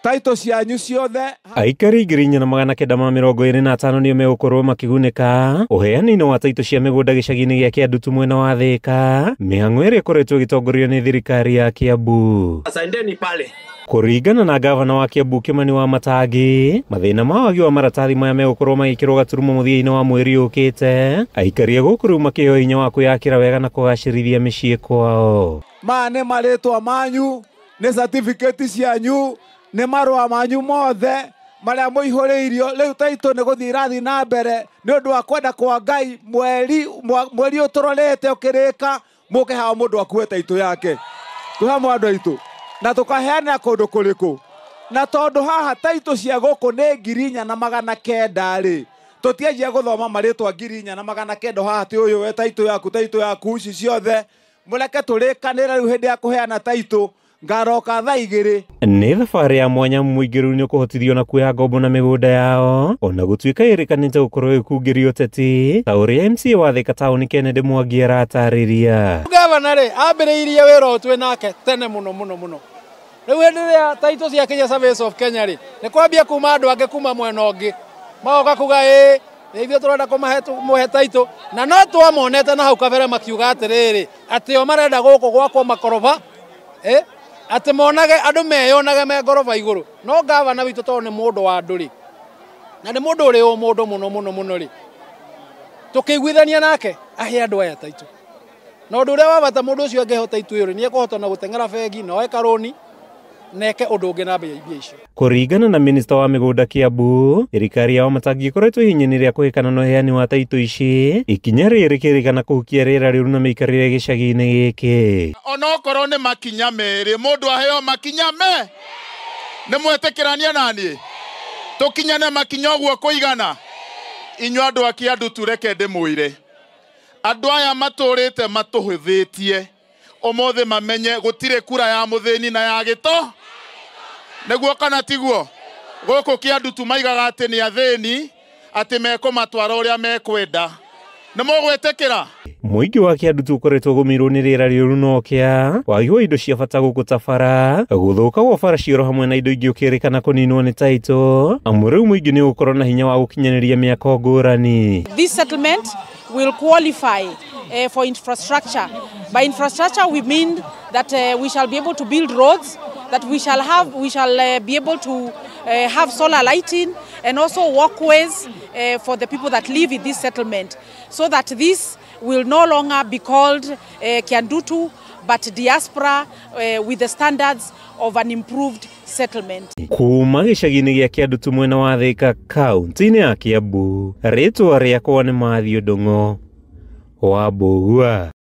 Taito cianyu ciothe. Aikari 4,925 nĩo megũkorwo makĩgunĩka ũheani-inĩ wa taito cia mĩgũnda gĩcagi-inĩ gĩa Kĩandutu mwena wa Thĩka, mĩhang'o ĩrĩa ĩkoretwo ĩgĩtongorio nĩ thirikari ya Kiambu. Asanteni pale. Kũringana na gavana wa Kiambu Kimani wa Matangi, mathĩna ma wagi wa maratathi maya megũkorwo magĩkĩrwo gaturumo mũthia-inĩ wa mweri ũkĩte, aikari a gũkũ rĩu makĩheo hinya wa kwĩyakĩra wega na kũgacĩrithia mĩciĩ kwao. Maya nĩ marĩtwa manyu, nĩ certificate cianyu, nĩ marũa manyu mothe marĩa mũihũrĩirio. Rĩu taito nĩ gũthiĩ irathiĩ na mbere nĩ ũndũ wa kwenda kwa Ngai. Mweri mweri ũtũrorete ũkĩrĩka, mũke haha mũndũ akue taito yake. Twĩ hamwe andũ aitũ na tũkaheana kũndũ kũrĩkũ, na tondũ haha taito cia gũkũ nĩ 4,900 rĩ, tũtianjia gũthoma marĩtwa 4,900 haha ti ũyũ we taito yaku, taito yaku, ici ciothe mũreke tũrĩkanĩre rĩu hĩndĩ ya kũheana taito ngaroka thaa 2. Nĩ thabarĩ ya mwanya mũingĩ rĩu nĩ ũkũhotithio na kuoya ngombo na mĩgũnda yao ona gũtuĩka ĩrĩkanĩte gũkorwo ĩkungĩrio ũteti ta ũrĩa MCA wa Thĩka taũni Kennedy Mwangi aratarĩria. Gavana rĩ ambĩrĩirie wĩra ũyũ twĩ nake tene mũno mũno mũno. Rĩu hĩndĩ ĩrĩa taito cia Kenya Surveys of Kenya rĩ, nĩ kwambia kuma andũ angĩ kuma mwena ũngĩ magoka kuga ĩ ithuĩ tũrenda kũmũhe taito, na no twamonete na hau kabere makiuga atĩrĩrĩ atĩ o marenda gũkũ gwakwo makoroba, atĩ monage andũ meyonage me ngoroba igũrũ. No gavana witũ tondũ nĩ mũndũ wa andũ rĩ, na nĩ mũndũ ũrĩ ũmũndũ mũno mũno mũno rĩ, tũkĩiguithania nake ahe andũ aya taito. Na ũndũ ũrĩa wa bata mũndũ ũcio angĩheo taito ĩyo rĩ, nĩ ekũhota na gũteng'era bengi na oe karũni neke ũndũ ũngĩ na mbia icio. Kũringana na minista wa mĩgũnda Kiambu, thirikari ya Wamatangi ĩkoretwo ihinya-inĩ rĩa kũhĩkana na ũheani wa taito ici, ikinya rĩrĩ rĩkĩrĩkana kũhukia rĩera rĩũru na mĩikarĩre gĩcagi-inĩ gĩkĩ. Onokorwo nĩ makinya merĩ, mũndũ aheo makinya me, nĩ mwetĩkĩrania naniĩ tũkinyane makinya ũguo kũigana. Inyuĩ andũ a Kĩandutu reke ndĩmwĩre, andũ aya matũrĩte matũhũthĩtie ũmũthĩ mamenye gũtirĩ kura ya mũthĩni na ya gĩto, nĩguo kana tiguo? Gũkũ Kĩandutu maigaga atĩ nĩ athĩni, atĩ mekũmatwara ũrĩa mekwenda. Nĩ mũgwĩtĩkĩra? Mũingĩ wa Kĩandutu ũkoretwo ũgũmĩirwo nĩ rĩera rĩũru na ũkĩa, wagi wa indo cia bata gũkũ ta bara, gũthũka gwa bara cioro hamwe na indo ingĩ ũkĩrĩkana kũninwo nĩ taito, amu rĩu mũingĩ nĩ ũgũkorwo na hinya wa gũkinyanĩria mĩako ngũrani. This settlement will qualify for infrastructure. By infrastructure we mean that we shall be able to build roads, that we shall be able to have solar lighting and also walkways for the people that live in this settlement, so that this will no longer be called Kiandutu but diaspora with the standards of an improved settlement. Kuma gĩcagi-inĩ gĩa Kĩandutu mwena wa Thĩka kaunti-inĩ ya Kiambu, rĩtwa rĩakwa nĩ Matthew Ndung'u wa Mbũgua.